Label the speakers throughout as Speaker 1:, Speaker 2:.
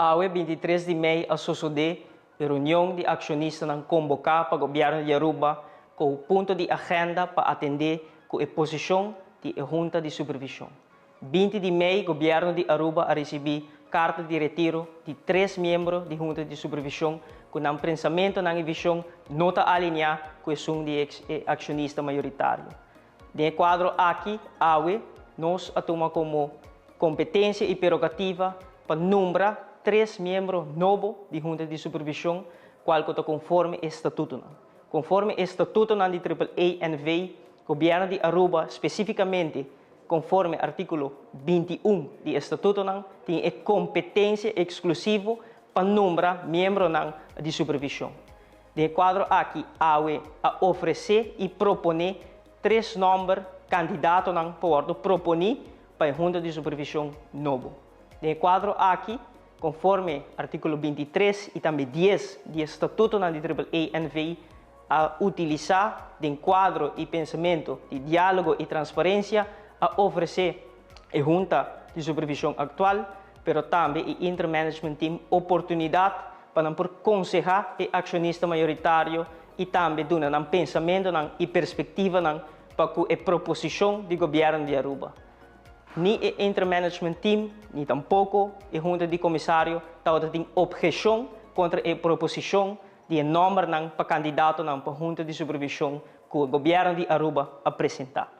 Speaker 1: Awe 23 di mei a sosode e reunion di accionistanan convoca pa Gobierno di Aruba cu punto di agenda pa atende cu e posicion di e Hunta di Supervision. 20 di mei Gobierno di Aruba a ricibi carta di retiro di tres miembro di Hunta di Supervision cu nan pensamentonan y vision no ta alinea cu esun di e accionista mayoritario. Den e cuadro aki, awe, nos a tuma como competencia y prerogativa pa nombra tres miembro nobo di Hunta di Supervision, cual ta conforme e statutonan. Conforme e statutonan di AAA NV, Gobierno di Aruba, specificamente conforme articulo 21 di statutonan, tin e competencia exclusivo pa nombra miembronan di supervision. Den e cuadro aki, awe a ofrece y propone tres nomber candidatonan pa propone pa e Hunta di Supervision nobo. Den e cuadro aki, conforme articulo 23 y tambe 10 di statutonan di AAA NV, a utilisa den cuadro y pensamento di dialogo y transparencia, a ofrece e Hunta di Supervision actual, pero tambe e Interim Management Team oportunidad pa nan por conseha e accionista mayoritario y tambe duna nan pensamentonan y perspectivanan pa e proposicion di Gobierno di Aruba. Ni e Interim Management Team, ni tampoco e Hunta di Comisario tin obhecion contra e proposicion di nombernan pa candidatonan pa Hunta di Supervision cu Gobierno di Aruba a presenta.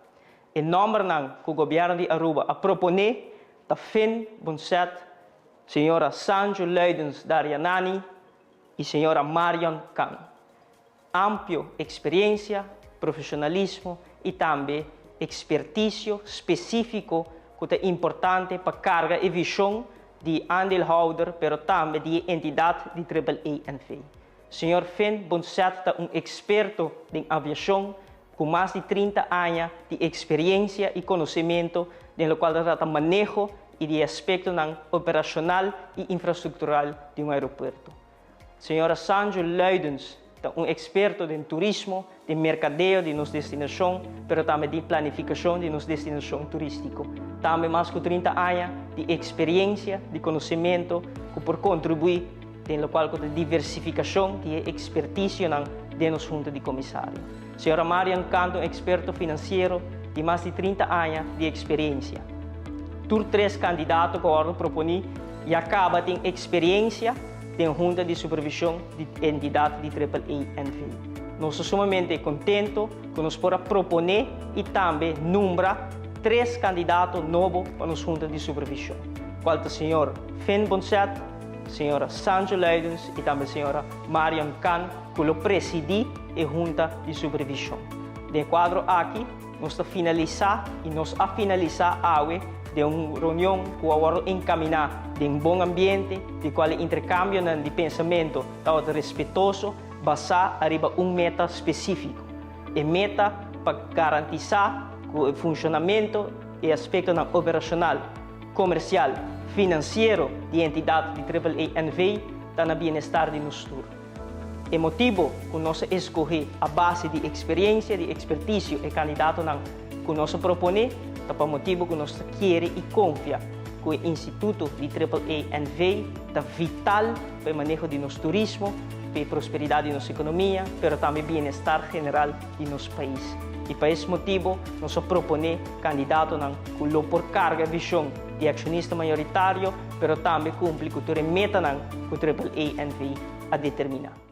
Speaker 1: E nombernan cu Gobierno di Aruba a propone ta Finn Bonset, señora Sanjo Luidens Darianani y señora Marion Kahn. Amplio experiencia, profesionalismo y tambe experticio specifico cu ta importante pa carga e vision di aandeelhouder, pero tambe di entidad di AAA NV. Señor Finn Bonset ta un experto den aviacion cu mas di 30 aña di experiencia y conocimento den loke ta trata maneho y di aspecto operacional y infrastructural di un aeropuerto. Señora Sanjo Luidens ta un experto den turismo, di mercadeo di nos destinacion, pero tambe di planificacion di nos destinacion turistico. Tambe mas cu 30 aña di experiencia, di conocimento, cu por contribui den loke ta diversificacion di experticio di nos Hunta di Comisario. Señora Marian Canto, experto financiero di mas di 30 aña di experiencia. Tur tres candidato cu a propone ya caba tin experiencia den Hunta di Supervision di entidad di AAA NV. Nos ta sumamente contento cu nos por a propone y tambe nombra tres candidato nobo pa nos Hunta di Supervision. Cual ta señor Finn Bonset, señora Sanjo Luidens y tambe señora Marian Kahn, cu lo presidi e Hunta di Supervision. Den e cuadro aki, nos ta finalisa y nos a finalisa awe den un reunion cu a encamina den bon ambiente, di cual intercambio di pensamento ta respetuoso, basa riba un meta specifico. E meta pa garantisa e funcionamento y aspecto operacional, comercial, financiero di entidad di AAA NV ta na bienestar di nos tur. E motibo cu nos a scoge a base di experiencia, di experticio e candidatonan cu nos a propone, ta pa motibo cu nos kier y confia cu e Instituto di AAA NV ta vital pa e maneho di nos turismo, pa e prosperidad di nos economia, pero tambe bienestar general di nos pais. Y pa e motibo, nos a propone candidatonan cu lo por carga vision di accionista mayoritario, pero tambe cumpli cu e metanan cu AAA NV a determina.